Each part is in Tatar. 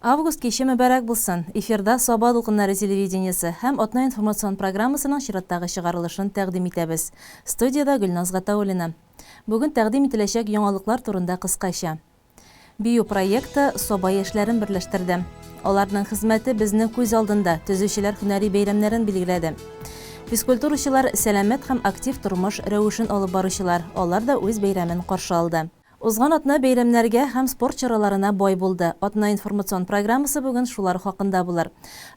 Август киче мөбарәк булсын! Эфирда Саба дулкыннары телевидениесе һәм Атна информацион программасының чираттагы чыгарылышын тәкъдим итәбез. Студиядә Гөлназ Гатауллина. Бүген тәкъдим ителәчәк яңалыклар турында кыскача. Бию проекты Саба яшьләрен берләштерде. Аларның хезмәте безнең күз алдында, төзүчеләр һөнәри бәйрәмнәрен билгеләде. Физкультурачылар сәламәт һәм актив тормыш рәвешен алып баручылар, алар да үз бәйрәмен каршы алды. Узган атна бәйрәмнәргә һәм спорт чараларына бай булды. Атна информацион программасы бүген шулар хакында булыр.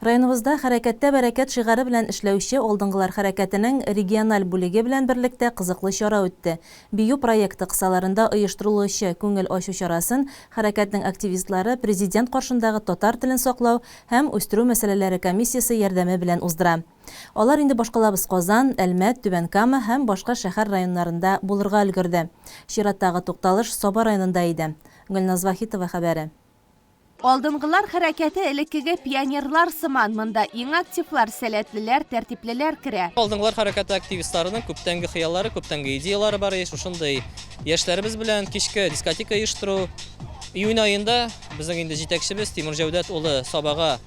Районыбызда Хәрәкәттә бәрәкәт шигаре белән эшләүче Алдынгылар хәрәкәтенең региональ бүлеге белән берлектә кызыклы чара үтте. Бию проекты кысаларында оештырылучы күңел ачу чарасын хәрәкәтнең активистлары Президент каршындагы татар телен саклау һәм үстерү мәсьәләләре комиссиясе ярдәме белән уздыра. Алар инде башкалабыз Казан, Әлмәт, Түбән Кама һәм башка шәһәр-районнарында булырга өлгерде. Чираттагы тукталыш Саба районында иде. Гөлназ Вахитова хәбәре. Алдынгылар хәрәкәте элеккеге пионерлар сыман, монда иң активлар, сәләтлеләр, тәртиплеләр керә. Алдынгылар хәрәкәте активистларының күптәнге хыяллары, күптәнге идеялары бар иде, шушындый яшьләребез белән кичке дискотека оештыру. Июнь аенда безнең инде җитәкчебез Тимур Җәүдәт улы Сабага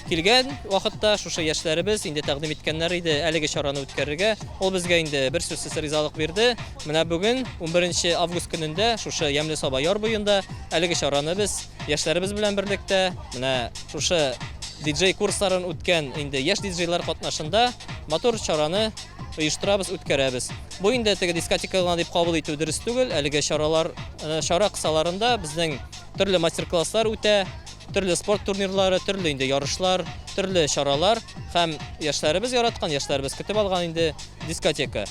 Килгән вакытта шушы яшьләребез инде тәкъдим иткәннәр иде әлеге чараны үткәрергә. Ул безгә инде бер сүзсез ризалык бирде. Менә бүген, 11 август көнендә шушы Ямьле Саба яр буенда әлеге чараны без яшьләребез белән берлектә, менә шушы диджей курсларын үткән инде яшь диджейлар катнашында матур чараны оештырабыз, үткәрәбез. Бу инде теге дискотека гына дип кабул итү дөрес түгел. Әлеге чаралар, э, чара кысаларында безнең төрле мастер-класслар үтә. Төрле спорт турнирлары, төрле инде ярышлар, төрле чаралар һәм яшьләребез яраткан, яшьләребез көтеп алган инде дискотека.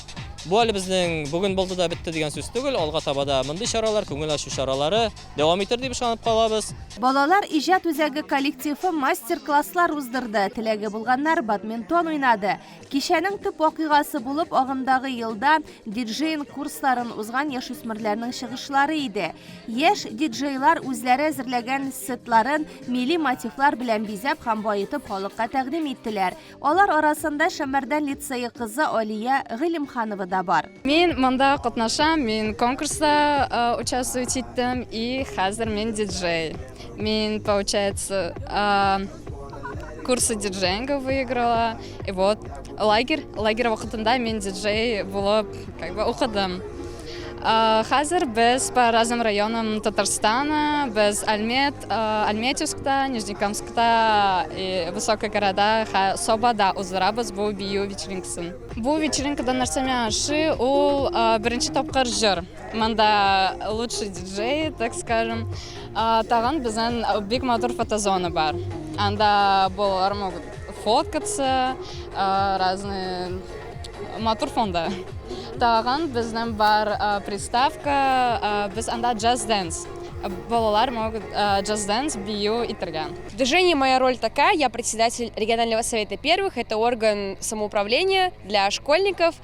Бу әле безнең бүген булды да бетте дигән сүз түгел, алга таба да мондый чаралар, күңел ачу чаралары дәвам итер дип ышанып калабыз. Балалар иҗат үзәге коллективы мастер-класслар уздырды, теләге булганнар бадминтон уйнады. Кичәнең төп вакыйгасы булып агымдагы елда диджеинг курсларын узган яшүсмерләрнең чыгышлары иде. Яшь диджейлар үзләре әзерләгән сетларын милли мотивлар белән бизәп һәм баетып халыкка тәкъдим иттеләр. Алар арасында Шәмәрдән лицее кызы Алия Гыйлемханова да бар. Мин монда катнашам, мин конкурста э, участвовать иттем и хәзер мин диджей. Мин, получается, э, курсы диджеинга выиграла. И вот лагерь, лагерь вакытында мин диджей булып как бы укыдым. Э, хәзер без по разным районам Татарстана, без Альмет, Альметьевскта, Нижнекамскта и высокой города, Собада уздырабыз бу бию вечеринкасын. Бу вечеринкада нәрсә миңа ошый, ул беренче тапкыр җыр. Монда лучший диджей, так скажем. Тагын безнең бик матур фотозона бар. Анда балалар могут фоткаться, разные матур фонда. Тагын безнең бар приставка, без анда джаз дэнс. Балалар могут джаз дэнс бию итергә. В движении моя роль такая, я председатель регионального совета первых, это орган самоуправления для школьников.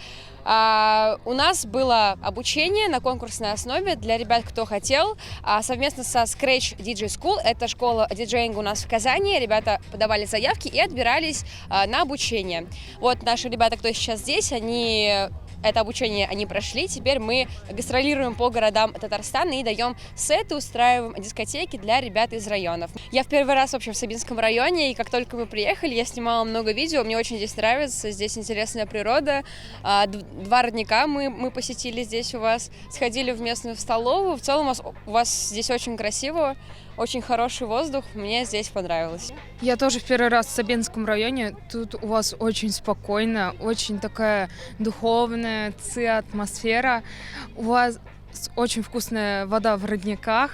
А, у нас было обучение на конкурсной основе для ребят, кто хотел, а, совместно со Scratch DJ School, это школа диджеинга у нас в Казани, ребята подавали заявки и отбирались а, на обучение. Вот наши ребята, кто сейчас здесь, они это обучение они прошли. Теперь мы гастролируем по городам Татарстана и даем сеты, устраиваем дискотеки для ребят из районов. Я в первый раз вообще в Сабинском районе, и как только мы приехали, я снимала много видео, мне очень здесь нравится, здесь интересная природа. А, два родника мы, мы посетили здесь у вас, сходили в местную столовую. В целом у вас, у вас здесь очень красиво, очень хороший воздух, мне здесь понравилось. Я тоже в первый раз в Сабинском районе. Тут у вас очень спокойно, очень такая духовная атмосфера. У вас очень вкусная вода в родниках.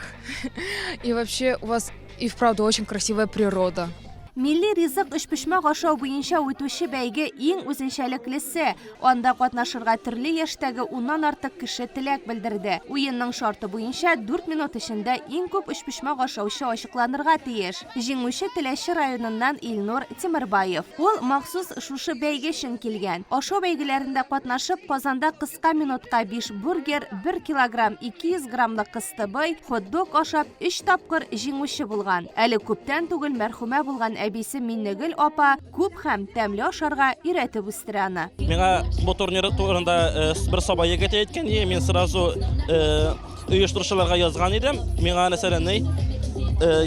И вообще у вас и вправду очень красивая природа. Милли ризык өчпочмак ашау буенча үтүче бәйге иң үзенчәлеклесе. Анда катнашырга төрле яшьтәге уннан артык кеше теләк белдерде. Уенның шарты буенча, дүрт минут эчендә иң күп өчпочмак ашаучы ачыкланырга тиеш. Җиңүче Теләче районыннан Илнур Тимербаев. Ул махсус шушы бәйге өчен килгән. Ашау бәйгеләрендә катнашып, Казанда кыска минутка биш бургер, бер килограмм 200 граммлык кыстыбый, хот-дог ашап, өч тапкыр җиңүче булган. Әле күптән түгел мәрхүмә булган әбисе Миннегөл апа күп һәм тәмле ашарга өйрәтеп үстерә аны. Миңа бу турнир турында э, бер саба егете әйткән, и мин сразу э, оештыручыларга язган идем. Миңа мәсәлән, ни,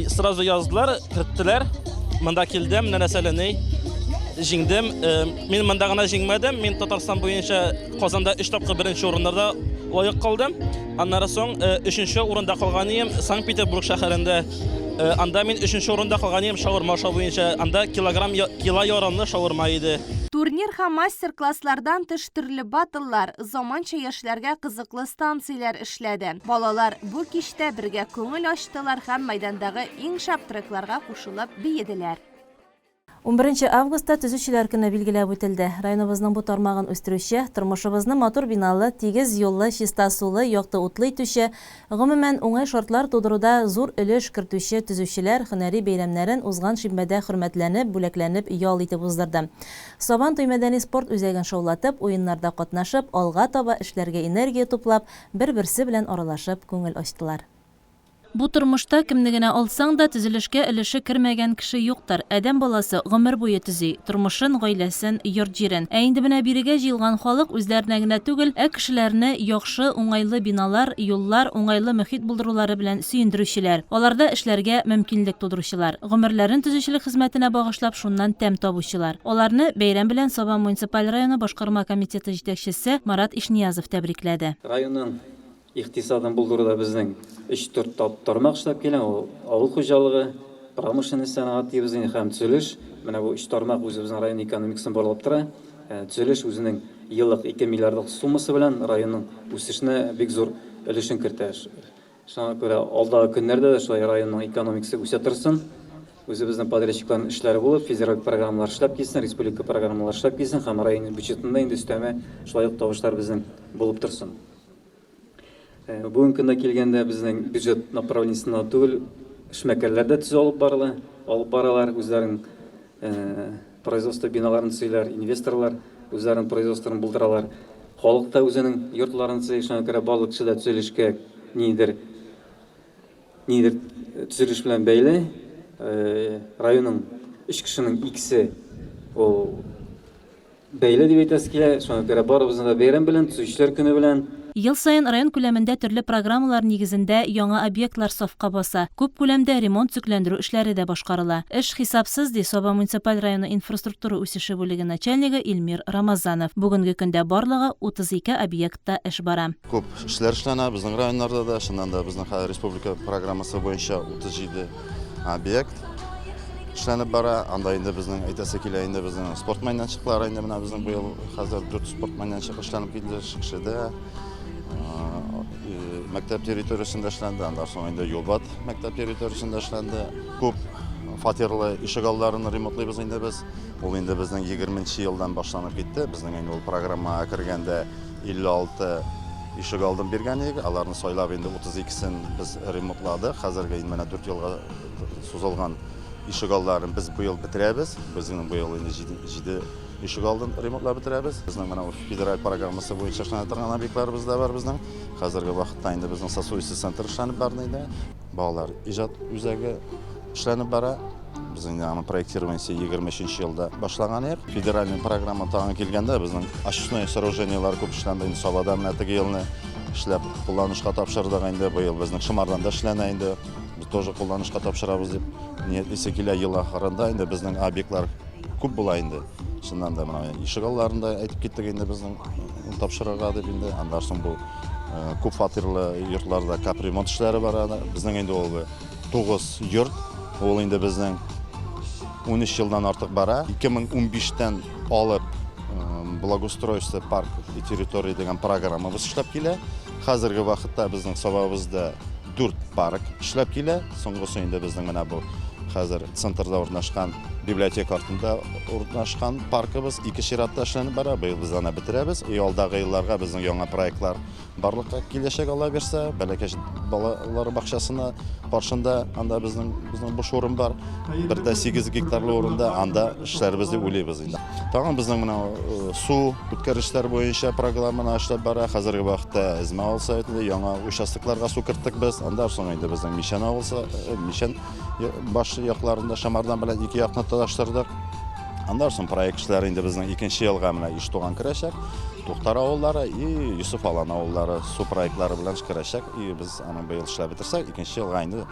Сразу яздылар, керттеләр. Монда килдем, нәрсәле ни, җиңдем. Мин монда гына җиңмәдем, мин Татарстан буенча Казанда өч тапкыр беренче урыннарда лаек калдым. Аннары соң өченче урында калган идем Санкт-Петербург шәһәрендә. Анда мин өченче урында калган идем шаурма ашау буенча. Анда килограмм, кило ярымлы шаурма иде. Турнир һәм мастер-класслардан тыш төрле баттллар, заманча яшьләргә кызыклы станцияләр эшләде. Балалар бу кичтә бергә күңел ачтылар һәм мәйдандагы иң шәп трекларга кушылып биеделәр. Унберенче августта Төзүчеләр көне билгеләп үтелде. Районыбызның бу тармагын үстерүче, тормышыбызны матур биналы, тигез юллы, чиста сулы, якты утлы итүче, гомумән, уңай шартлар тудыруда зур өлеш кертүче төзүчеләр һөнәри бәйрәмнәрен узган шимбәдә хөрмәтләнеп, бүләкләнеп ял итеп уздырды. Сабан туй мәдәни-спорт үзәген шаулатып, уеннарда катнашып, алга таба эшләргә энергия туплап, бер-берсе белән аралашып күңел ачтылар. Бу тормышта кемне генә алсаң да, төзелешкә өлеше кермәгән кеше юктыр. Адәм баласы гомер буе төзи, тормышын, гаиләсен, йорт-җирен. Ә инде менә бирегә җыелган халык үзләренә генә түгел, ә кешеләрне яхшы, уңайлы биналар, юллар, уңайлы мохит булдырулары белән сөендерүчеләр, аларда эшләргә мөмкинлек тудыручылар, гомерләрен төзүчелек хезмәтенә багышлап шуннан тәм табучылар. Аларны бәйрәм белән Саба муниципаль районы башкарма комитеты җитәкчесе Марат Ишниязов тәбрикләде. Районның Икътисадын булдыруда безнең өч-дүрт тармак эшләп килә, ул авыл хуҗалыгы, промышленность сәнәгать дибез инде һәм төзелеш. Менә бу өч тармак үзебезнең район экономикасын барлап тора. Төзелеш үзенең еллык 2 миллиардлык суммасы белән районның үсешенә бик зур өлешен кертә. Шуңа күрә алдагы көннәрдә дә шулай районның экономикасы үсә торсын. Үзебезнең подрядчикларның эшләре булып, федераль программалар эшләп килсен, республика программалары эшләп килсен һәм район бюджетында инде өстәмә шулай ук табышлар безнең булып торсын. Бүгенге көндә килгәндә безнең бюджет направлениесендә түгел, эшмәкәрләр дә төзү алып барыла, алып баралар, үзләренең производство биналарын төзиләр, инвесторлар үзләренең производстволарын булдыралар. Халык та үзенең йортларын төзи, шуңа күрә барлык кеше дә төзелешкә ниндидер ниндидер төзелеш белән бәйле. Районның өч кешенең икесе ул Бәйле дип әйтәсе килә, шуңа күрә барыбызны да бәйрәм белән, Төзүчеләр көне белән! Ел саен район күләмендә төрле программалар нигезендә яңа объектлар сафка баса, күп күләмдә ремонт-төзекләндерү эшләре дә башкарыла. Эш хисапсыз, ди Саба муниципаль районы инфраструктура үсеше бүлеге начальнигы Илмир Рамазанов. Бүгенге көндә барлыгы 32 объектта эш бара. Күп эшләр эшләнә безнең районнарда да. Чыннан да, безнең хәзер республика программасы буенча 37 объект эшләнеп бара. Анда инде безнең әйтәсе килә, инде безнең спорт мәйданчыклары инде менә безнең быел хәзер 4 спорт мәйданчыгы эшләнеп килде Шекшедә. Мәктәп территориясендә эшләнде, аннан соң инде Юлбат мәктәп территориясендә эшләнде. Күп фатирлы ишегалларын ремонтлыйбыз инде без. Ул инде безнең 20 елдан башланып китте. Безнең инде ул программага кергәндә 56 ишегалдын биргән идек. Аларны сайлап инде 32-сен без ремонтладык. Хәзерге инде менә 4 елга сузылган ишегалларын без быел бетерәбез. Безнең быел инде 7 ишегалдын ремонтлап бетерәбез. Безнең менә федераль программасы буенча эшләнә торган объектларыбыз да бар безнең. Хәзерге вакытта инде безнең сосудистый центр эшләнеп барды инде. Балалар иҗат үзәге эшләнеп бара. Без инде аның проектированиесе 23 елда башлаган идек. Федеральный программа тагын килгәндә безнең очистной сооружениелар күп эшләнде. Инде Сабада менә теге елны эшләп кулланышка тапшырдык инде. Быел безнең Шымарданда эшләнә инде. Без тоже кулланышка тапшырабыз дип ниятлисе килә. Ел ахырында инде безнең объектлар күп була инде. Чыннан да менә ишек алларында әйтеп киттек инде безнең тапшырырга дип инде. Аннан соң бу күп фатирлы йортларда капремонт эшләре бара. Безнең инде ул 9 йорт, ул инде безнең 13 елдан артык бара. 2015-тән алып благоустройство парк и территория дигән программабыз эшләп килә. Хәзерге вакытта безнең Сабабызда 4 парк эшләп килә. Соңгысы инде безнең менә бу хәзер центрда урнашкан библиотека артында урнашкан паркыбыз ике чиратта эшләнеп бара. Быел без аны бетерәбез. И алдагы елларга безнең яңа проектлар барлыкка киләчәк, Алла бирсә. Бәләкәч балалар бакчасына каршында анда безнең безнең буш урын бар. 1,8 гектарлы урында анда эшләрбез дип уйлыйбыз инде. Тагын безнең менә э, су үткәргечләр буенча программаны эшләп бара. Хәзерге вакытта Эзмә авыл советында яңа участокларга су керттек без. Анда соң инде безнең Мичән авыл э, Мичән баш якларында Шамардан белән ике якны тоташтырдык. Аннан соң проект эшләре инде безнең икенче елга менә Иштуган керәчәк. Туктар авыллары и Йосыф Алан авыллары су проектлары белән керәчәк. И без аны быел эшләп бетерсәк, икенче елга инде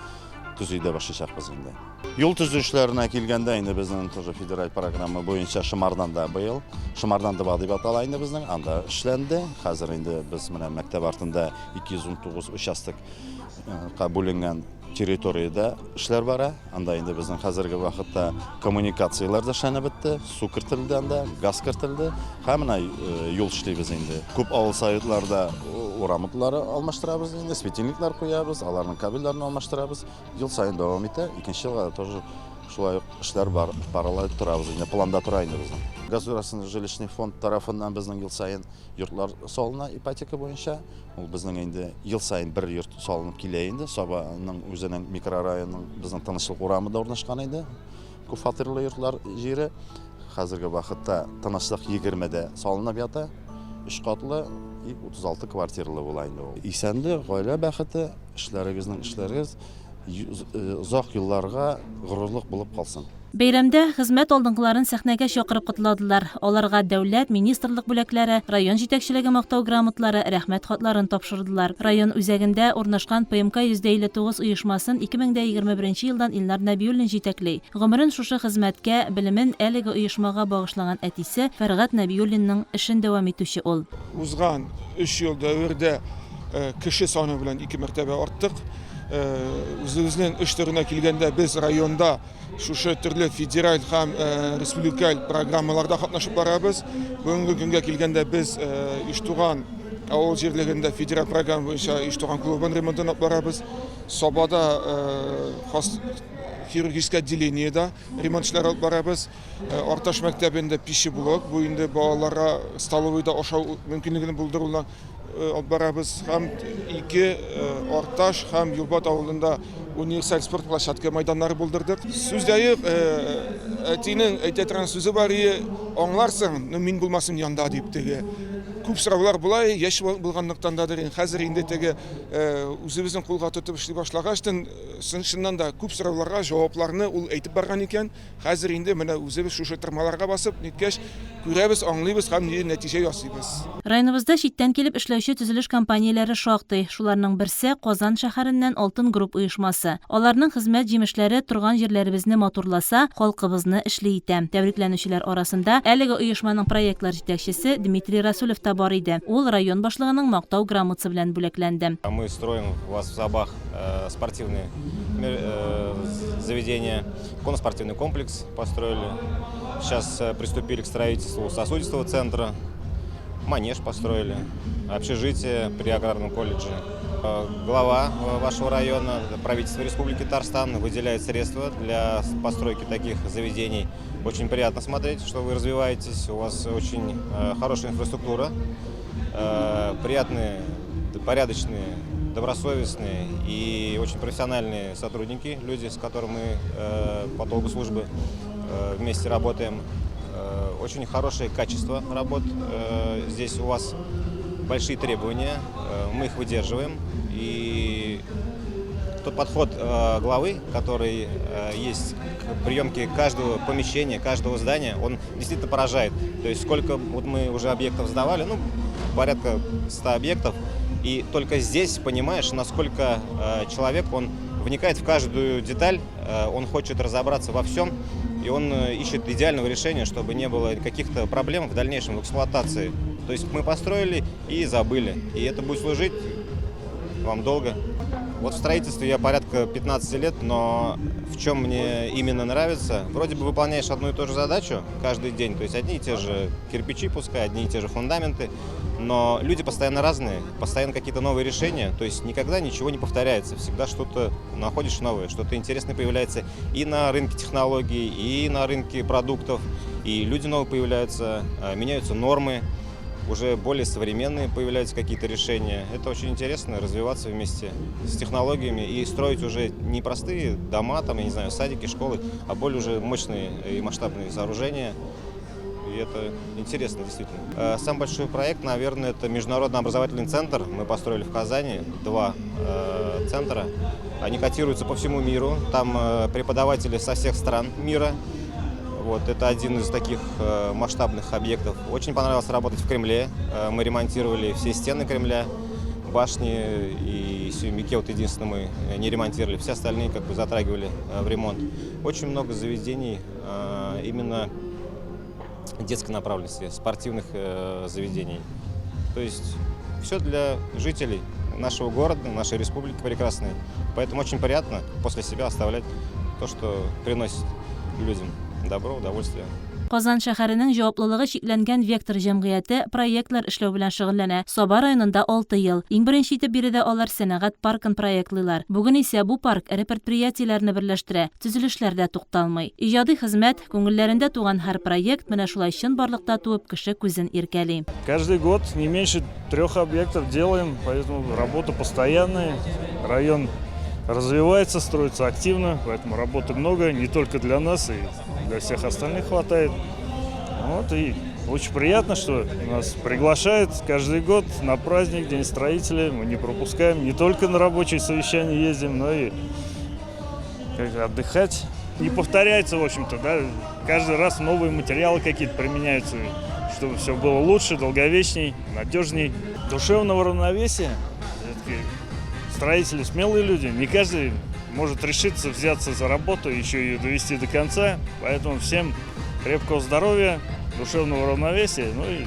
төзи дә башлыйчакбыз инде. Юл төзелешләренә килгәндә, инде безнең тоже федераль программа буенча Шымардан да быел, Шымардан 2 дип атала инде безнең, анда эшләнде. Хәзер инде без менә мәктәп артында 219 участокка бүленгән территориядә эшләр бара. Анда инде безнең хәзерге вакытта коммуникацияләр дә эшләнеп бетте, су кертелде анда, газ кертелде. Һәм менә юл эшлибез инде. Күп авыл советларда урам утлары алмаштырабыз инде, светильниклар куябыз, аларның кабельләрен алмаштырабыз. Ел саен дәвам итә. Икенче елга да тоже шулай ук эшләр бар, барыла торабыз инде, планда тора инде безнең. Государственный жилищный фонд тарафыннан безнең ел саен йортлар салына ипотека буенча. Ул безнең инде ел саен бер йорт салынып килә инде. Сабаның үзенең микрорайонының безнең Тынычлык урамында урнашкан инде күп фатирлы йортлар җире. Хәзерге вакытта Тынычлык 20-дә салынып ята. Өч катлы и 36 квартиралы була инде ул. Исәнлек, гаилә бәхете. Эшләрегезнең эшләрегез озак елларга горурлык булып калсын. Бәйрәмдә хезмәт алдынгыларын сәхнәгә чакырып котладылар. Аларга дәүләт, министрлык бүләкләре, район җитәкчелеге мактау грамотлары, рәхмәт хатларын тапшырдылар. Район үзәгендә урнашкан ПМК 159 оешмасын 2021 елдан Илнар Нәбиуллин җитәкли. Гомерен шушы хезмәткә, белемен әлеге оешмага багышлаган әтисе Фәргать Нәбиуллинның эшен дәвам итүче ул. Узган өч ел дәвердә кеше саны белән ике мәртәбә арттык. Үзебезнең эш төренә килгәндә, без районда шушы төрле федераль һәм республикаль программаларда катнашып барабыз. Бүгенге көнгә килгәндә, без Иштуган авыл җирлегендә федераль программа буенча Иштуган клубын ремонтын алып барабыз. Сабада хирургическое отделениедә ремонт эшләре алып барабыз. Арташ мәктәбендә пищеблок, бу инде балаларга столовыйда ашау мөмкинлеген булдыруны алып барабыз. Һәм ике Арташ һәм Юлбат авылында универсаль спорт площадка майданнары булдырдык. Сүз дә юк, әтинең әйтә торган сүзе бар ие, аңларсың, но мин булмасым янда дип теге. Күп сораулар була, яшь булганлыктан дадыр инде. Хәзер инде теге үзебезнең кулга тотып эшли башлагачтын, чыннан да күп сорауларга җавапларны ул әйтеп барган икән. Хәзер инде менә үзебез шушы тырмаларга басып, ниткәч, күрәбез, аңлыйбыз һәм нинди нәтиҗә ясыйбыз. Районыбызда читтән килеп эшләүче төзелеш компанияләре шактый. Шуларның берсе, Казан шәһәреннән Алтын Групп оешмасы. Аларның хезмәт җимешләре торган җирләребезне матурласа, халкыбызны эшле итә. Тәбрикләнүчеләр арасында әлеге оешманың проектлар җитәкчесе Дмитрий Расулев та бар иде. Ул район башлыгының Мактау грамотасы белән бүләкләнде. Мы строим у вас в Сабах спортивные заведения. Конно-спортивный комплекс построили. Сейчас приступили к строительству сосудистого центра. Манеж построили, общежитие при аграрном колледже. Глава вашего района, правительство Республики Татарстан выделяет средства для постройки таких заведений. Очень приятно смотреть, что вы развиваетесь, у вас очень хорошая инфраструктура, приятные, порядочные, добросовестные и очень профессиональные сотрудники, люди, с которыми мы по долгу службы вместе работаем. Очень хорошее качество работ. Здесь у вас большие требования, мы их выдерживаем. И тот подход главы, который есть к приемке каждого помещения, каждого здания, он действительно поражает. То есть сколько вот мы уже объектов сдавали, ну, порядка 100 объектов, и только здесь понимаешь, насколько человек, он вникает в каждую деталь, он хочет разобраться во всем, и он ищет идеального решения, чтобы не было каких-то проблем в дальнейшем в эксплуатации. То есть мы построили и забыли, и это будет служить вам долго. Вот в строительстве я порядка 15 лет, но в чем мне именно нравится, вроде бы выполняешь одну и ту же задачу каждый день, то есть одни и те же кирпичи пускай, одни и те же фундаменты, но люди постоянно разные, постоянно какие-то новые решения, то есть никогда ничего не повторяется, всегда что-то находишь новое, что-то интересное появляется и на рынке технологий, и на рынке продуктов, и люди новые появляются, меняются нормы, уже более современные появляются какие-то решения. Это очень интересно, развиваться вместе с технологиями и строить уже не простые дома, там, я не знаю, садики, школы, а более уже мощные и масштабные сооружения. И это интересно, действительно. Самый большой проект, наверное, это Международный образовательный центр. Мы построили в Казани два центра. Они котируются по всему миру. Там преподаватели со всех стран мира. Вот, это один из таких масштабных объектов. Очень понравилось работать в Кремле. Мы ремонтировали все стены Кремля, башни и Сююмбике вот единственное мы не ремонтировали, все остальные как бы затрагивали в ремонт. Очень много заведений именно детской направленности, спортивных заведений. То есть все для жителей нашего города, нашей республики прекрасной. Поэтому очень приятно после себя оставлять то, что приносит людям добро, удовольствие. Казан шәһәренең җаваплылыгы чикләнгән Вектор җәмгыяте проектлар эшләү белән шөгыльләнә. Саба районында алты ел. Иң беренче итеп биредә алар сәнәгать паркын проектлыйлар. Бүген исә бу парк эре предприятиеләрне берләштерә, төзелешләр дә тукталмый. Иҗади хезмәт, күңелләрендә туган һәр проект менә шулай чынбарлыкта туып кеше күзен иркәли. Каждый год не меньше трех объектов делаем, поэтому работа постоянная. Район развивается, строится активно, поэтому работы много, не только для нас, и для всех остальных хватает. Вот, и очень приятно, что нас приглашают каждый год на праздник, День строителей. Мы не пропускаем, не только на рабочие совещания ездим, но и как отдыхать. Не повторяется, в общем-то, да, каждый раз новые материалы какие-то применяются, чтобы все было лучше, долговечней, надежней. Душевного равновесия. Все-таки строители смелые люди, не каждый может решиться взяться за работу, еще ее довести до конца. Поэтому всем крепкого здоровья, душевного равновесия, ну и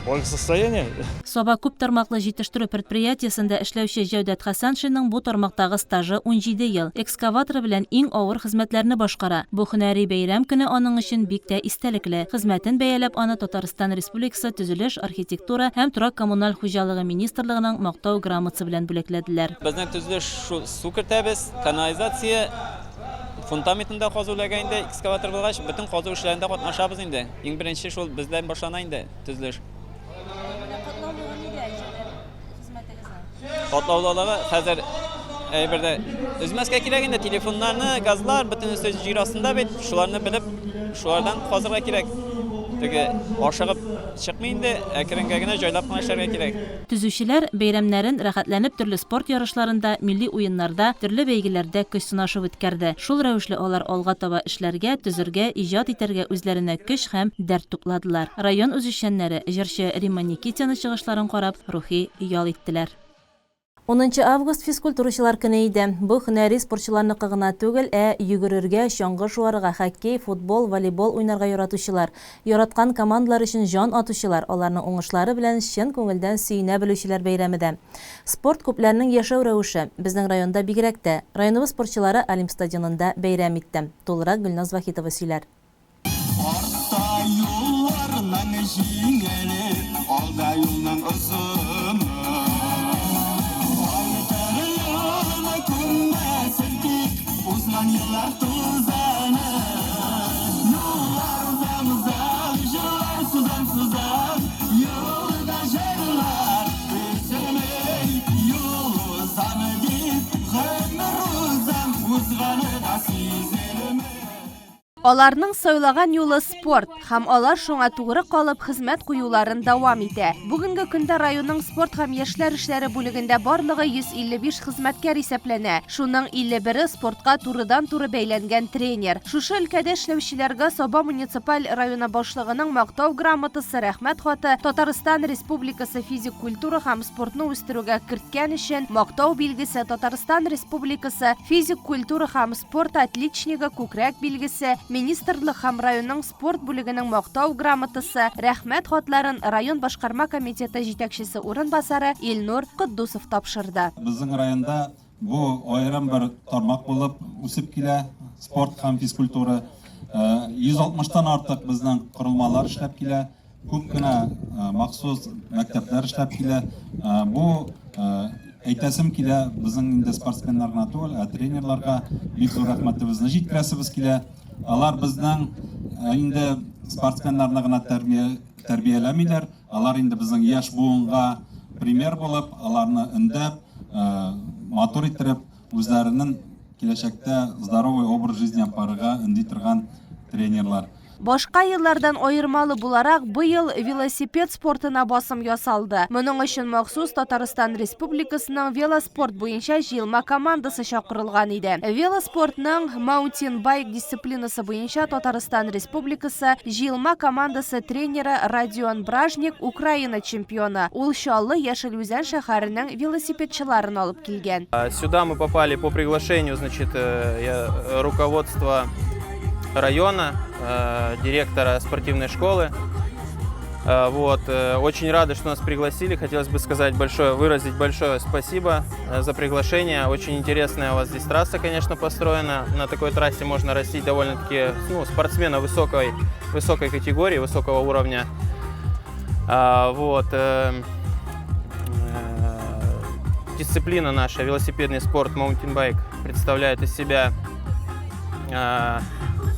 благосостояния. Саба күп тармаклы җитештерү предприятиесендә эшләүче Җәүдәт Хәсәншинның бу тармактагы стажы 17 ел. Экскаваторы белән иң авыр хезмәтләрне башкара. Бу һөнәри бәйрәм көне аның өчен бик тә истәлекле. Хезмәтен бәяләп аны Татарстан Республикасы Төзелеш, архитектура һәм торак-коммуналь хуҗалыгы министрлыгының Мактау грамотасы белән бүләкләделәр. Безнең төзелеш шул су кертәбез, канализация, фундаментын да казу эләгә инде, экскаватор булгач, бөтен казу эшләрендә катнашабыз инде. Иң беренче шул бездән башлана инде төзелеш. Менә катлаулыгы нидә, Җәүдәт, хезмәтегезнең? Катлаулылыгы хәзер әйбер дә өзмәскә кирәк инде, телефоннарны, газлар, бөтенесе җир астында бит, шуларны белеп, шулардан казырга кирәк. Теге ашыгып чыкмый инде, әкренгә генә җайлап кына эшләргә кирәк. Төзүчеләр бәйрәмнәрен рәхәтләнеп төрле спорт ярышларында, милли уеннарда, төрле бәйгеләрдә көч сынашып үткәрде. Шул рәвешле алар алга таба эшләргә, төзергә, иҗат итәргә үзләренә көч һәм дәрт тупладылар. Район үзешчәннәре җырчы Римма Никитина чыгышларын карап, рухи ял иттеләр. Унынчы август физкультурачылар көне иде. Бу һөнәри спортчыларныкы гына түгел, ә йөгерергә, чаңгы шуарга, хоккей, футбол, волейбол уйнарга яратучылар, яраткан командалар өчен җан атучылар, аларның уңышлары белән чын күңелдән сөенә белүчеләр бәйрәме дә. Спорт күпләрнең яшәү рәвеше. Безнең районда бигрәк тә. Районыбыз спортчылары Олимп стадионында бәйрәм итте. Тулырак Гөлназ Вахитова сөйләр. Артта юлларның җиңеле, алда юлның озыны. Кайтыр юлны күммәсен тик узган еллар тузаны. Юллар узам узам, җырлар сузам сузам, юлда җырлар өзелмей. Юл узам дип, гомер узам, узганы да сизелмей. Аларның сайлаган юлы спорт һәм алар шуңа тугры калып хезмәт куюларын дәвам итә. Бүгенге көндә районның спорт һәм яшьләр эшләре бүлегендә барлыгы 155 хезмәткәр исәпләнә. Шуның 51-е спортка турыдан-туры бәйләнгән тренер. Шушы өлкәдә эшләүчеләргә Саба муниципаль районы башлыгының мактау грамотасы, рәхмәт хаты, Татарстан Республикасы физик культура һәм спортны үстерүгә керткән өчен мактау билгесе, Татарстан Республикасы физик культура һәм спорт отличнигы күкрәк билгесе, министрлык һәм районның спорт бүлегенең мактау грамотасы, рәхмәт хатларын район башкарма комитеты җитәкчесе урынбасары Илнур Котдусов тапшырды. Безнең районда бу аерым бер тармак булып үсеп килә, спорт һәм физкультура. 160тан артык безнең корылмалар эшләп килә, күп кенә махсус мәктәпләр эшләп килә. Бу әйтәсем килә, безнең инде спортсменнар гына түгел, ә тренерларга бик зур рәхмәтебезне җиткерәсебез килә. Алар безнең инде спортсменнарны гына тәрбияләмиләр, алар инде безнең яшь буынга пример булып, аларны өндәп, матур иттереп, үзләренең киләчәктә здоровый образ жизни алып барырга өнди торган тренерлар. Башка еллардан аермалы буларак, быел велосипед спортына басым ясалды. Моның өчен махсус Татарстан Республикасының велоспорт буенча җыелма командасы чакырылган иде. Велоспортның маунтинбайк дисциплинасы буенча Татарстан Республикасы җыелма командасы тренеры Родион Бражник Украина чемпионы. Ул Чаллы, Яшел Үзән шәһәренең велосипедчыларын алып килгән. Сюда мы попали по приглашению, значит, э, руководства района, э, директора спортивной школы. Э, вот. Очень рады, что нас пригласили. Хотелось бы сказать большое, выразить большое спасибо за приглашение. Очень интересная у вас здесь трасса, конечно, построена. На такой трассе можно растить довольно-таки ну, спортсмена высокой, высокой категории, высокого уровня. Вот. Дисциплина наша, велосипедный спорт, маунтинбайк, представляет из себя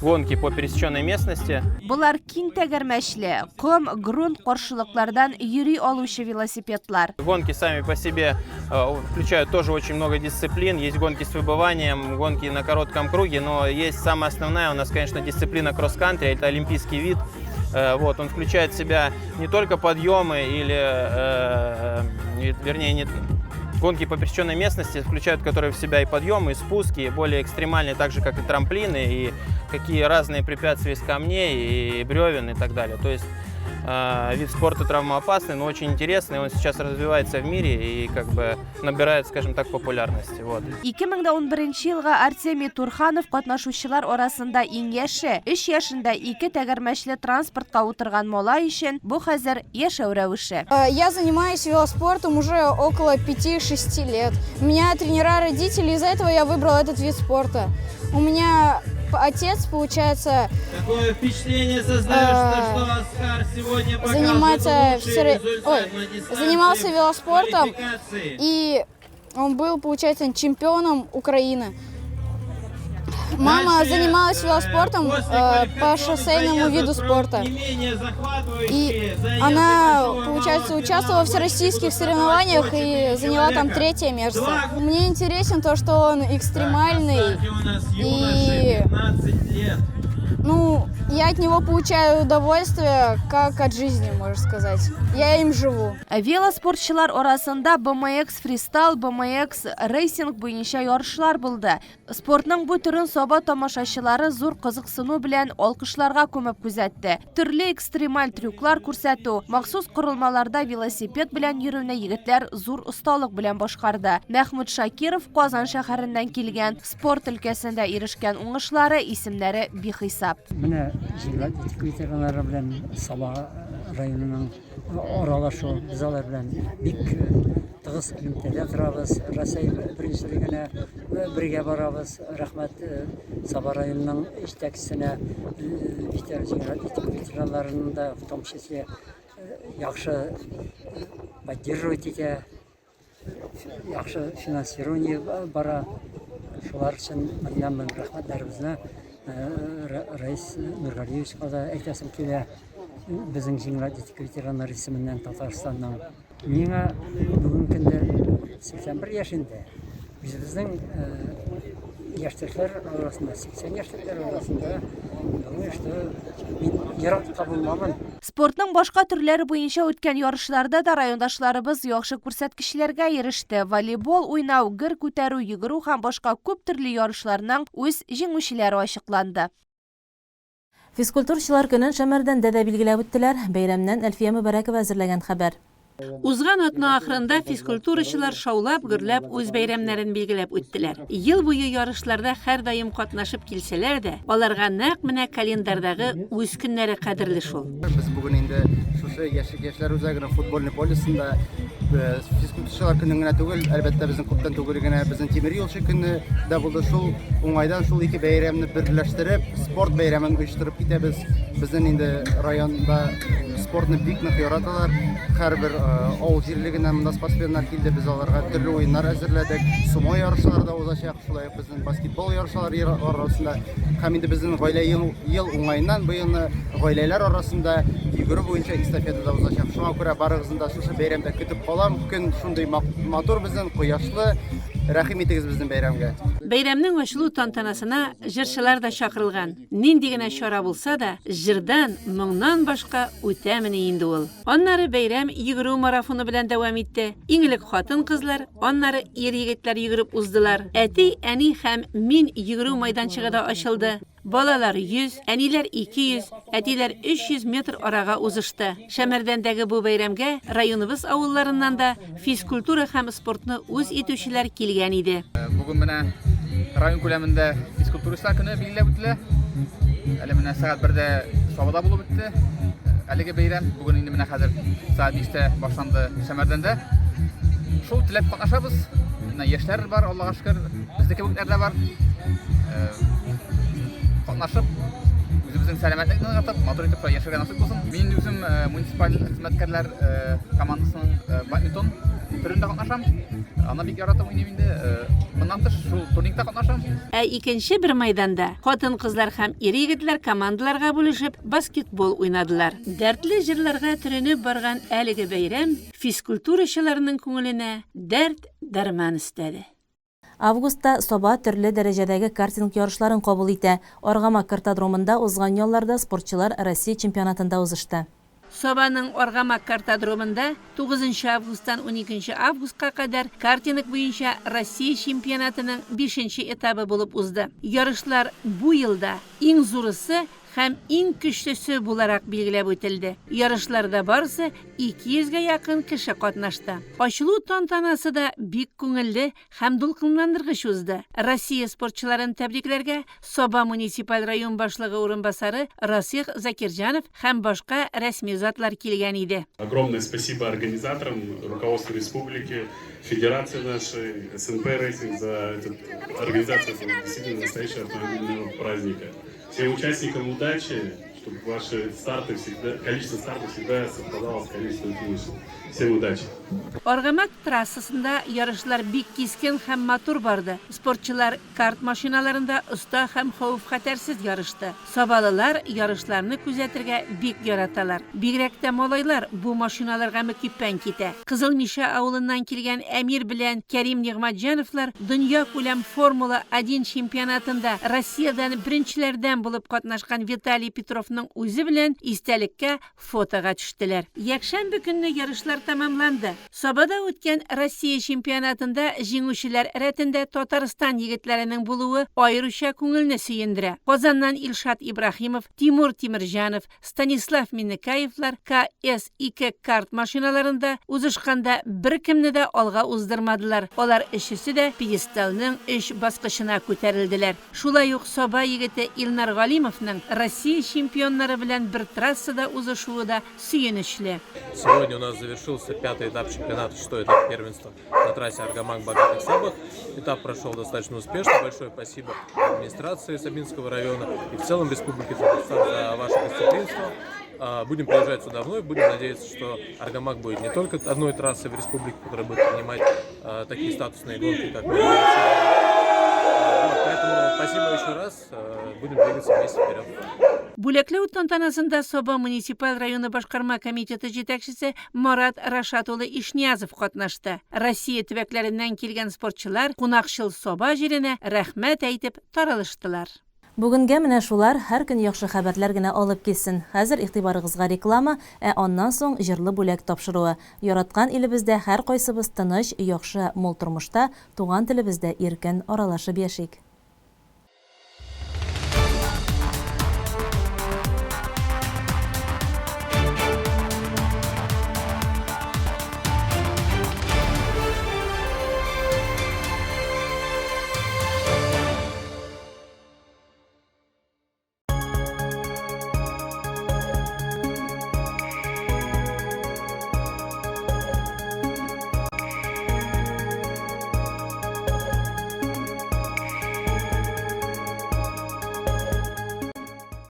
гонки по пересеченной местности. Болар киң тәгәрмәчле, ком, грунт каршылыклардан йөри алучы велосипедлар. Гонки сами по себе э, включают тоже очень много дисциплин. Есть гонки с выбыванием, гонки на коротком круге, но есть самая основная у нас, конечно, дисциплина кросс-кантри, это олимпийский вид. Э, вот, он включает в себя не только подъемы или, э, вернее, не, гонки по пересеченной местности включают, которые в себя и подъемы, и спуски, и более экстремальные, так же, как и трамплины, и какие разные препятствия из камней, и бревен, и так далее. То есть э, вид спорта травмоопасный, но очень интересный. Он сейчас развивается в мире и как бы набирает, скажем так, популярности. Вот. 2011 елгы Артемий Турханов катнашучылар арасында иң яше. 3 яшендә ике тәгәрмәчле транспортка утырган малай өчен бу хәзер яшәү рәвеше. Э, я занимаюсь велоспортом уже около 5-6 лет. У меня тренера родители, из-за этого я выбрал этот вид спорта. У меня отец, получается, Такое впечатление создается, что Аскар сегодня занимается все... Ой, занимался велоспортом, и он был, получается, чемпионом Украины. Мама занималась велоспортом э, по шоссейному виду спорта. И она, получается, участвовала в всероссийских соревнованиях и заняла там третье место. Мне интересен то, что он экстремальный. И ну, я от него получаю удовольствие, как от жизни, можно сказать. Я им живу. Велоспортчылар арасында BMX фристайл, BMX рейсинг буенча ярышлар булды. Спортның бу төрен Саба тамашачылары зур кызыксыну белән алкышларга күмеп күзәтте. Төрле экстремаль трюклар күрсәтү, махсус корылмаларда велосипед белән йөрүне егетләр зур осталык белән башкарды. Мәхмүт Шакиров Казан шәһәреннән килгән. Спорт өлкәсендә ирешкән уңышлары, исемнәре бихисап. Менә җиңел атлетика ветераннары белән Саба районының аралашу, без алар белән бик тыгыз элемтәдә торабыз. Рәсәй беренчелегенә бергә барабыз. Рәхмәт Саба районының җитәкчесенә, җиңел атлетика ветераннарын да, в том числе, яхшы поддерживать итә. Яхшы финансирование бара. Шулар өчен меңнән мең рәхмәтләребезне Рәис Нургалиевичка да әйтәсем килә. Безнең җиңел атлетика ветераннары исеменнән Татарстанның. Миңа бүгенге көндә 81 яшь инде. Үзебезнең яшьтәшләр арасында, 80 яшьлекләр арасында, думаю, что мин еракта булмамын. Спортның башка төрләре буенча үткән ярышларда да райондашларыбыз яхшы күрсәткечләргә иреште. Волейбол уйнау, гер күтәрү, йөгерү һәм башка күп төрле ярышларның үз җиңүчеләре ачыкланды. Физкультурачылар көнен Шәмәрдәндә дә билгеләп үттеләр. Бәйрәмнән Әлфия Мөбарәкова әзерләгән хәбәр. Узган атна ахырында физкультурачылар шаулап-гөрләп үз бәйрәмнәрен билгеләп үттеләр. Ел буе ярышларда һәрдаим катнашып килсәләр дә, аларга нәкъ менә календарьдагы үз көннәре кадерле шул. Без бүген инде шушы Яшьлек яшьләр үзәгенең футбольный полесында э, физкультурачылар көнен генә түгел, әлбәттә, безнең күптән түгел генә безнең тимер юлчы көне дә булды. Шул уңайдан шул ике бәйрәмне берләштереп, спорт бәйрәмен оештырып китәбез. Безнең инде районда спортны бик нык яраталар. Һәрбер авыл җирлегеннән монда спортсменнар килде. Без аларга төрле уеннар әзерләдек. Сумо ярышлары да узачак, шулай ук безнең баскетбол ярышлары арасында. Һәм инде безнең гаилә ел, ел уңаеннан быелны гаиләләр арасында йөгерү буенча эстафета да узачак. Шуңа күрә барыгызны да шушы бәйрәмдә көтеп калам. Көн шундый матур безнең, кояшлы. Рәхим итегез безнең бәйрәмгә. Бәйрәмнең ачылу тантанасына җырчылар да чакырылган. Нинди генә чара булса да, җырдан, моңнан башка үтәмени инде ул. Аннары бәйрәм йөгерү марафоны белән дәвам итте. Иң элек хатын-кызлар, аннары ир-егетләр йөгереп уздылар. Әти, әни һәм мин йөгерү майданчыгы да ачылды. Балалар 100, әниләр 200, әтиләр 300 метр арага узышты. Шәмәрдәндәге бу бәйрәмгә районыбыз авылларыннан да физкультура һәм спортны үз итүчеләр килгән иде. Бүген менә район күләмендә физкультурачылар көне билгеләп үтелә. Әле менә сәгать бердә Сабада булып үтте әлеге бәйрәм. Бүген инде менә хәзер сәгать биштә башланды Шәмәрдәндә. Шул теләп катнашабыз. Менә яшьләр бар, Аллага шөкер. Безнеке кебекләр дә бар. Э, катнашып, үзебезнең сәламәтлекне ныгытып, матур итеп шулай яшәргә насыйп булсын. Мин инде үзем э, муниципаль хезмәткәрләр э, командасының бадминтон төрендә катнашам. Аны бик яратып уйныйм инде. Моннан тыш шул турникта катнашам. Ә икенче бер майданда хатын-кызлар һәм ир-егетләр командаларга бүлешеп баскетбол уйнадылар. Дәртле җырларга төренеп барган әлеге бәйрәм физкультурачыларның күңеленә дәрт, дәрман өстәде. Августта Саба төрле дәрәҗәдәге картинг ярышларын кабул итә. Аргамак картодромында узган ялларда спортчылар Россия чемпионатында узышты. Сабаның Аргамак картодромында тугызынчы августтан уникенче августка кадәр картинг буенча Россия чемпионатының бишенче этабы булып узды. Ярышлар бу елда иң зурысы һәм иң көчлесе буларак билгеләп үтелде. Ярышларда барысы 200 гә якын кеше катнашты. Ачылу тантанасы да бик күңелле һәм дулкынландыргыч узды. Россия спортчыларын тәбрикләргә Саба муниципаль район башлыгы урынбасары Расих Закирҗанов һәм башка рәсми затлар килгән иде. Огромное спасибо организаторам, руководству республики, федерации нашей, СНП Рейтинг за эту организацию этого действительно настоящего автомобильного праздника. Всем участникам удачи, чтобы ваши старты всегда, количество стартов всегда совпадало с количеством финишей. Всем удачи! Аргамак трассасында ярышлар бик кискен һәм матур барды. Спортчылар карт машиналарында оста һәм хәвеф-хәтәрсез ярышты. Сабалылар ярышларны күзәтергә бик яраталар. Бигрәк тә малайлар бу машиналарга мөкиббән китә. Кызыл Мишә авылыннан килгән Әмир белән Кәрим Нигъмәтҗановлар дөньякүләм Формула-один чемпионатында Россиядән беренчеләрдән булып катнашкан Виталий Петровның үзе белән истәлеккә фотога төштеләр. Якшәмбе көнне ярышлар тәмамланды. Сабада үткән Россия чемпионатында җиңүчеләр рәтендә Татарстан егетләренең булуы аеруча күңелне сөендерә. Казаннан Илшат Ибраһимов, Тимур Тимерҗанов, Станислав Миннекаевлар КС-2 карт машиналарында узышканда беркемне дә алга уздырмадылар, алар өчесе дә пьедесталның өч баскычына күтәрелделәр. Шулай ук Саба егете Илнар Галимовның Россия чемпионнары белән бер трассада узышуы да сөенечле. Сегодня у нас завершился пятый этап чемпионата, шестой этап первенства на трассе Аргамак Богатых Сабах. Этап прошел достаточно успешно. Большое спасибо администрации Сабинского района и в целом Республике Татарстан за ваше гостеприимство. А, будем приезжать сюда вновь, будем надеяться, что Аргамак будет не только одной трассой в республике, которая будет принимать а, такие статусные гонки, как мы а, Поэтому спасибо еще раз. Будем двигаться вместе вперед. Бүләкләү тантанасында Саба муниципаль районы башкарма комитеты җитәкчесе Марат Рашат улы Ишниязов катнашты. Россия төбәкләреннән килгән спортчылар кунакчыл Саба җиренә рәхмәт әйтеп таралыштылар. Бүгенгә менә шулар, һәр көн яхшы хәбәрләр генә алып килсен. Хәзер игътибарыгызга реклама, ә аннан соң Җырлы бүләк тапшыруы. Яраткан илебездә һәркайсыбыз тыныч, яхшы, мул тормышта, туган телебездә иркен аралашып яшик.